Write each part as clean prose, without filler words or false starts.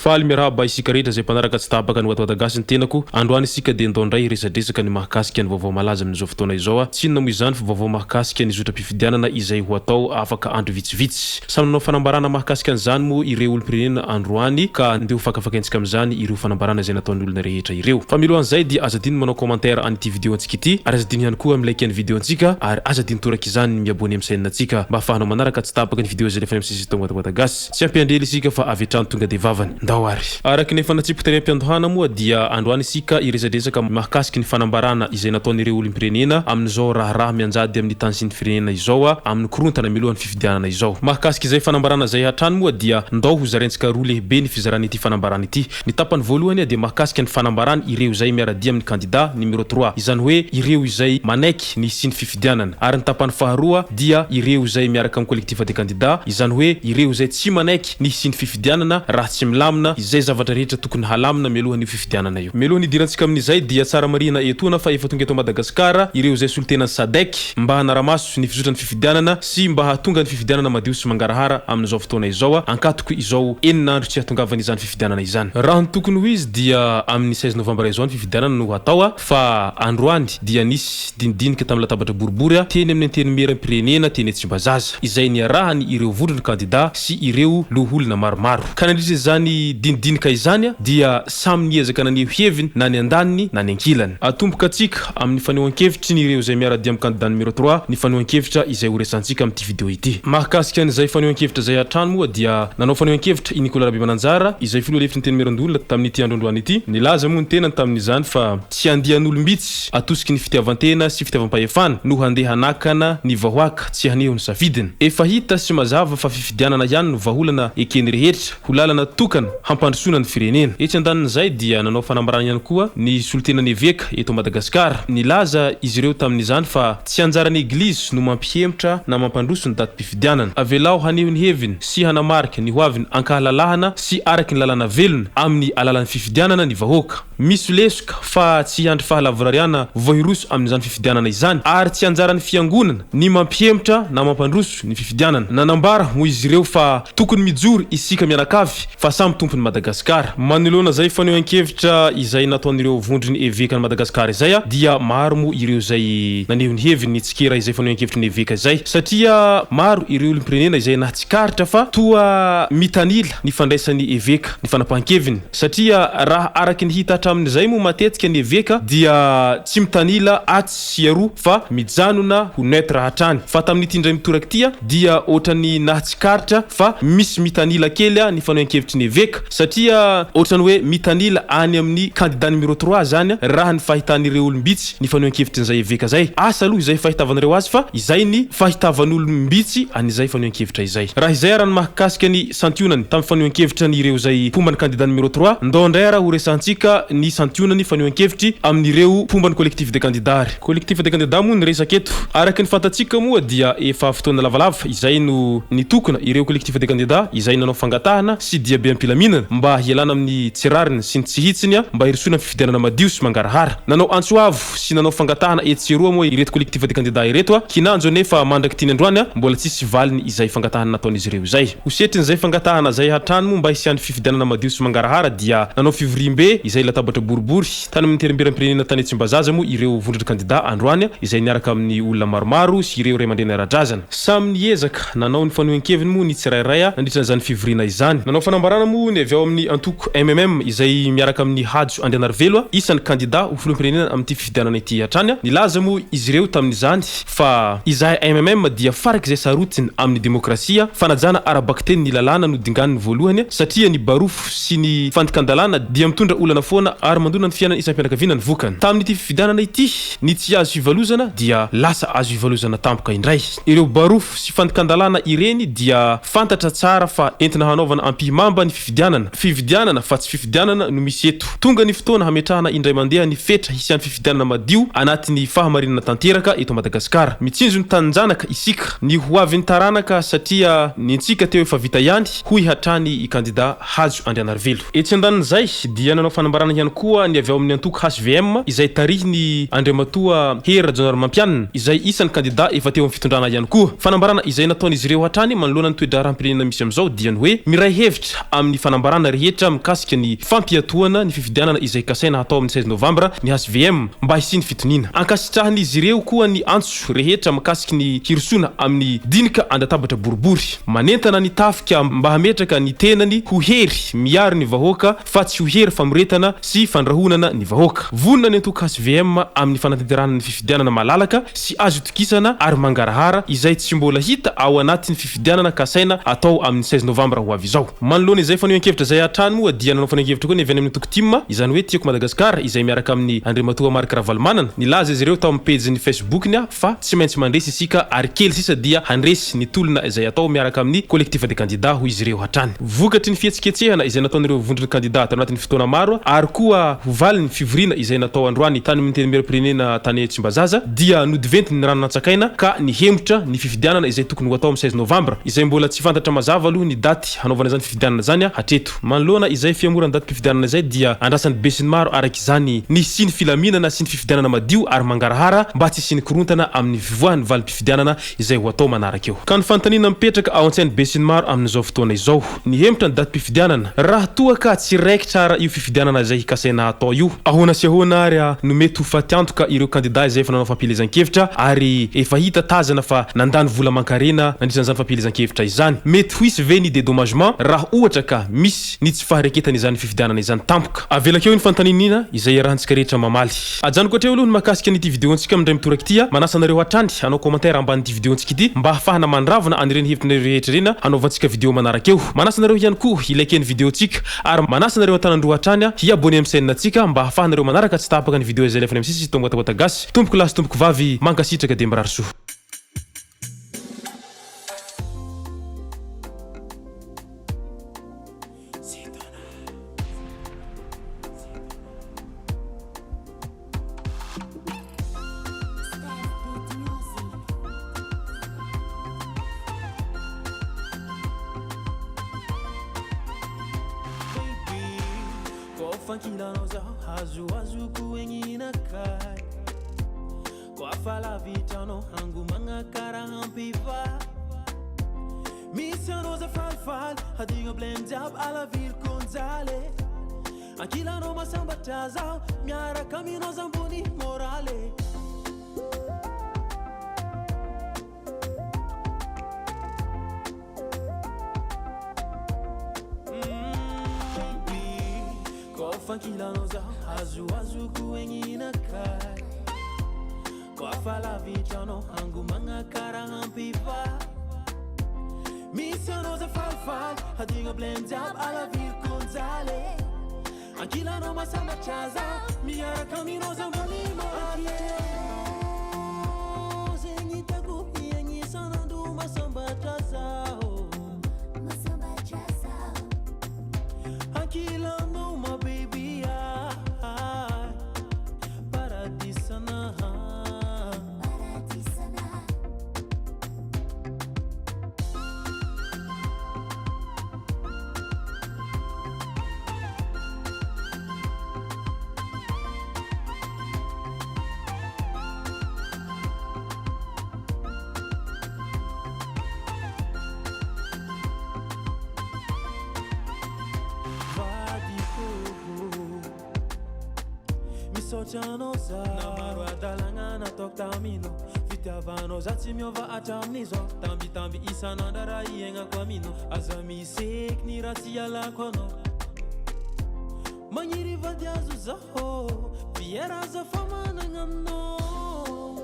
Faly miarahaba isika rehetra izay mpanaraka tsy tapaka ny Watawata Gasy ny tenako. Androany isika dia ndao indray hiresadresaka ny mahakasika ny vaovao malaza amin'izao fotoana izao. Tsy inona moa izany fa vaovao mahakasika ny zotram-pifidianana izay ho atao afaka andro vitsivitsy. Samy nanao fanambarana mahakasika an'izany moa ireo olom-pirenena androany ka ndeha ho fakafakaintsika amin'izany ireo fanambarana izay nataon'ny olona rehetra ireo. Fa mialohan'izay dia aza adino ny manao commentaire an'ity video antsika ity ary aza adino ihany koa mi-like ny video antsika ary aza adino toraka izany ny mi-abonner amin'ny chaîne antsika mba ahafahanao manaraka tsy tapaka ny video izay alefanay amin'ny sisintao Watawata Gasy. Tsy ampiandrela isika fa avy hatrany tonga dia vavany. Ndao ary. Araka ny efa natsipiko tany am-piandohana moa dia androany isika hiresadresaka mahakasiky ny fanambarana izay nataon'ireo olom-pirenena amin'izao raharaha mianjady amin'ny tany sy ny firenena izao amin'ny korontana mialohan'ny fifidianana izao. Mahakasika izay fanambarana izay hatrany moa dia ndao ho zaraintsika roa lehibe ny fizarana ity fanambarana ity. Ny tapany voalohany dia mahakasika ny fanambarana ireo izay miara-dia amin'ny kandida numéro trois, izany hoe ireo izay manaiky ny hisian'ny fifidianana. Ary ny tapany faharoa dia ireo izay miaraka amin'ny collectif des candidats, izany hoe ireo izay tsy manaiky ny hisian'ny fifidianana raha tsy milamina izay zavatra rehetra tokony halamina mialohan'io fifidianana io. Mialohan'ny hidirantsika amin'izay dia tsara marihina etoana fa efa tonga eto Madagasikara ireo izay solontenan'ny Sadec mba hanara-maso ny fizotran'ny fifidianana sy mba hahatonga ny fifidianana madio sy mangarahara amin'izao fotoana izao ankatoky izao enina andro tsy hahatongavan'izany fifidianana izany. Raha ny tokony ho izy dia amin'ny 16 novambra izao ny fifidianana no hatao fa androany dia nisy dinidinika tamin'ny latabatra boribory teny amin'ny Antenimierampirenena teny Tsimbazaza izay niarahany ireo vondron'ny kandida sy ireo loholona maromaro. Ka nandritra izany dinidinika izany dia samy niezaka naneho heviny na ny andaniny na ny ankilany. Atomboka antsika amin'ny fanehoan-kevitry ny ireo izay miara-dia amin'ny kandida numéro trois ny fanehoan-kevitra izay ho resahantsika amin'ity video ity. Mahakasika an'izay fanehoan-kevitra izay hatrany moa dia nanao fanehoan-kevitra i Nicolas Rabemananjara izay filoha lefitry ny Antenimierandoholona tamin'ity andro androany ity. Nilaza moa ny tenany tamin'izany fa tsy andian'olom-bitsy atosiky ny fitiavan-tena sy fitiavam-pahefana no handeha hanakana ny vahoaka tsy haneho ny safidiny. Efa hita sy mazava fa fifidianana ihany no vahaolana eken'ny rehetra ho lalana tokana hampandrosoana ny firenena. Etsy andanin'izay dia nanao fanambarana ihany koa ny solontenan'ny eveka eto Madagasikara. Nilaza izy ireo tamin'izany fa tsy anjaran'ny Eglizy no mampihemotra na mampandroso ny datim-pifidianana. Avelao haneho ny heviny sy hanamarika ny hoaviny ankahalalahana sy araky ny lalàna velona amin'ny alalan'ny fifidianana ny vahoaka. Misy lesoka fa tsy hiandry fahalavorariana vao hiroso amin'izany fifidianana izany ary tsy anjaran'ny fiangonana ny mampihemotra na mampandroso ny fifidianana. Nanambara moa izy ireo fa tokony mijoro isika mianakavy fa samy tompon'i Madagasikara. Manoloana izay fanehoan-kevitra izay nataon'ireo vondron'ny evekan'i Madagasikara izay dia maro moa ireo izay naneho ny heviny nitsikera izay fanehoan-kevitry ny eveka izay satria maro ireo olom-pirenena izay nahatsikaritra fa toa mitanila ny fandraisan'ny eveka ny fanapahan-keviny. Satria raha araky ny hita hatramin'izay moa matetika ny eveka dia tsy mitanila atsy sy aroa fa mijanona ho neutre hatrany. Fa tamin'ity indray mitoraka ity dia ohatran'ny nahatsikaritra fa misy mitanila kely ny fanohen-kevitry ny eveka satria ohatran'ny hoe mitanila any amin'ny candidat numéro trois zany raha ny fahitan'ireo olom-bitsy ny fanohen-kevitrin'izay eveka zay. Asa aloha izay fahitavanareo azy fa izay ny fahitavan'olom-bitsy an'izay fanohen-kevitra izay. Raha izay ara ny mahakasika ny Santionany tamin'ny fanehoan-kevitra ny ireo izay mpomba ny kandida numéro trois. Ndao indray ara ho resahantsika ny santionany fanehoan-kevitry amin'ireo mpomba ny collectif des candidats ary. Collectif des candidats moa no resaka eto. Araka ny fantatsika moa dia efa fotoana lavalava izay no nitokona ireo collectif des candidats izay nanao fangatahana sy diabe am-pilaminana mba hialana amin'ny tsy rariny sy ny tsy hitsiny mba hirosoana amin'ny fifidianana madio sy mangarahara. Nanao antso avo sy nanao fangatahana etsy sy eroa moa ireto collectif des candidats ireto, kinanjo anefa mandrak'ity ny androany mbola tsisy valiny izay fangatahana nataon'izy ireo izay. Ho setrin'izay fangatahana izay hatrany moa mba hisian'ny fifidianana madio sy mangarahara dia nanao fivoriambe izay latabatra boribory tany amin'ny Antenimierampirenena tany Tsimbazaza moa ireo vondron'ny kandida androany izay niaraka amin'ny olona maromaro sy ireo ray aman-dreny ara-drazana. Samy niezaka nanao ny fanehoan-keviny moa ny tsirairay nandritra izany fivoriana izany. Nanao fanambarana moa ny avy ao amin'ny antoko mmm izay miaraka amin'i Hajo Andrianarivelo, isan'ny kandida ho filoham-pirenena amin'ity fifidianana ity hatrany. Nilaza moa izy ireo tamin'izany fa izahay mmm dia farak'izay sarotiny amin'ny demokrasia, fanajana ara-bakiteny ny lalàna no dinganiny voalohany satria ny barofo sy ny fandikan-dalàna dia mitondra olana foana ary mandona ny fiainana isam-pianakaviana ny vokany. Tamin'ity fifidianana ity, ny tsy azo hivalozana dia lasa azo hivalozana tampoka indray. Ireo barofo sy fandikan-dalàna ireny dia fantatra tsara fa entina hanaovana ampihimamba ny fifidianana. Fividianana fa tsy fifidianana no misy eto. Tonga ny fotoana hametrahana indray mandeha ny fetra hisian'ny fifidianana madio anatin'ny fahamarinana tanteraka eto Madagasikara. Mitsinjo ny tanin-janaka isika, ny ho avin'ny taranaka satria nentsika teo efa vita ihany, hoy hatrany i kandida Hajo Andrianarivelo. Etsy andanin'izay dia nanao fanambarana ihany koa ny avy ao amin'ny antoko hvm izay tarihin'i Andriamatoa Hery Rajaonarimampianina izay isan'ny kandida efa teo amin'ny fitondrana ihany koa. Fanambarana izay nataon'izy ireo hatrany manoloana ny toe-draharaham-pirenena misy amin'izao dia ny hoe miray hevitra amin'ny fanambarana. fanambarana rehetra mikasika ny fampiatoana ny fifidianana izay kasaina hatao amin'ny 16 novambra ny HVM mba hisian'ny fitoniana. Ankasitrahan'izy ireo koa ny antso rehetra mikasiky ny hirosoana amin'ny dinika an-databatra boribory. Manentana ny tafika mba hametraka ny tenany ho hery miaro ny vahoaka fa tsy ho hery famoretana sy fandrahonana ny vahoaka. Vonona ny antoko HVM amin'ny fanatanterahana ny fifidianana malalaka sy azo itokisana ary mangarahara izay tsy mbola hita ao anatin'ny fifidianana kasaina atao amin'ny 16 novambra ho avy izao. Manoloana izay fanehoan-kevitra izay hatrany moa dia nanao fanehoan-kevitra koa ny avy any amin'ny antoko tim, izany hoe Tiako Madagasikara, izay miaraka amin'ny Andriamatoa Marc Ravalomanana. Nilaza izy ireo tao amin'ny pejiny Facebook-ny fa tsy maintsy mandresy isika ary kely sisa dia handresy ny tolona izay atao miaraka amin'ny Collectif des candidats, hoy izy ireo hatrany. Vokatry ny fihetsiketsehana izay nataon'ireo vondron'ny kandidà tao anatin'ny fotoana maro ary koa ho valin'ny fivoriana izay natao androany tany amin'ny Antenimierampirenena tany Tsimbazaza dia nodiventiny ny rano nantsakaina ka nihemotra ny fifidianana izay tokony ho atao amin'ny 16 novambra izay mbola tsy fantatra mazava aloha ny daty hanaovana izany fifidianana izany hatreto. Manoloana izay fihemoran'ny datim-pifidianana izay dia andrasan'ny besinimaro araka izany ny hisian'ny filaminana sy ny fifidianana madio ary mangarahara mba tsy hisian'ny korontana amin'ny fivoahan'ny valim-pifidianana izay ho atao manaraka eo. Ka ny fanontaniana mipetraka ao an-tsain'ny besinimaro amin'izao fotoana izao, nihemotra ny datim-pifidianana, raha toa ka tsy raikitra ara io fifidianana izay hikasaina hatao io, ahoana sy ahoana ary no mety ho fatiantoka ireo kandida izay efa nanao fampielezan-kevitra ary efa hita tazana fa nandany vola aman-karena nandritra an'izany fampielezan-kevitra izany? Mety ho hisy ve ny dédommagement raha ohatra ka misy ny tsy fahareketana izany fifidianana izany tampoka? Avelako eo ny fanontaniana izay iarahantsika rehetra mamaly. Ajanoko hatreo aloha ny mahakasika an'ity video-ntsika amin'ny indray mitoraka ity a! Manasa anareo hatrany hanao commentaire ambanin'ity video-ntsika ity mba hahafahana mandravona an'ireny hevitrinareo rehetra ireny hanaovantsika video manaraka eo. Manasa anareo ihany koa hi-like ny video-ntsika ary manasa anareo an-tanan-droa hatrany hi-abonner amin'ny chaîne-ntsika mba hahafahanareo manaraka tsy tapaka ny video izay alefanay amin'ny sisy Tonga Watawata Gasy. Tompoko lahy sy tompoko vavy, mankasitraka dia mirary soa. Misy anao za falifaly Hadigno blem jiaby alaviriko njaly Ankilanao masambatra zaho Miaraka aminao za ambony morale. Kôfa ankilanao zaho azoazoko egninakay Kôfa lavitra anao hangomagna karaha ampiva Misy anao za falifaly hadigno blem jiaby alaviriko njaly Ankilanao masambatra zaho miaraka aminao za ambony morale Zegny hitako hiaigny isan'andro masambatra zaho Masambatra zaho Ankilanao ma baby ah Paradisana Paradisana. Vadiko Misaotra anao za Na maro adalagna nataoko taminao Fitiavanao za tsy miova hatramin'izao Tambitamby isan'andro raha iaignako aminao Aza miseky ny raha tsy ialako anao Magniry vady azo zaho Fier aza fa managna anao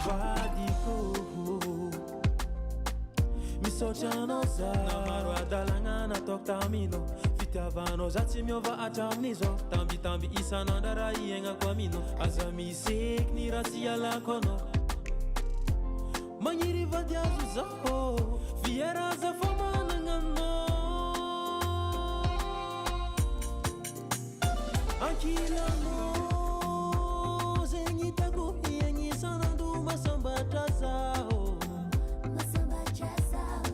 Vadiko Misaotra anao za Na maro adalagna nataoko taminao Fitiavanao za tsy miova hatramin'izao Tambitamby isan'andro raha iaignako aminao Aza miseky ny raha tsy ialako anao Magniry vady azo zaho Fier aza fa managna anao Ankilanao zegny hitako hiaigny isan'andro masambatra zaho Masambatra zaho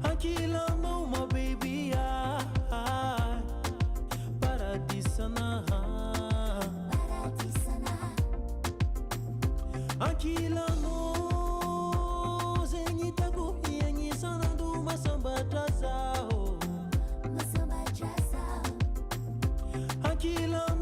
Ankilanao ma baby ah Paradisana Paradisana. Ankilanao zegny hitako hiaigny isan'andro mahasambatra zaho. Mahasambatra zaho. Ankilanao.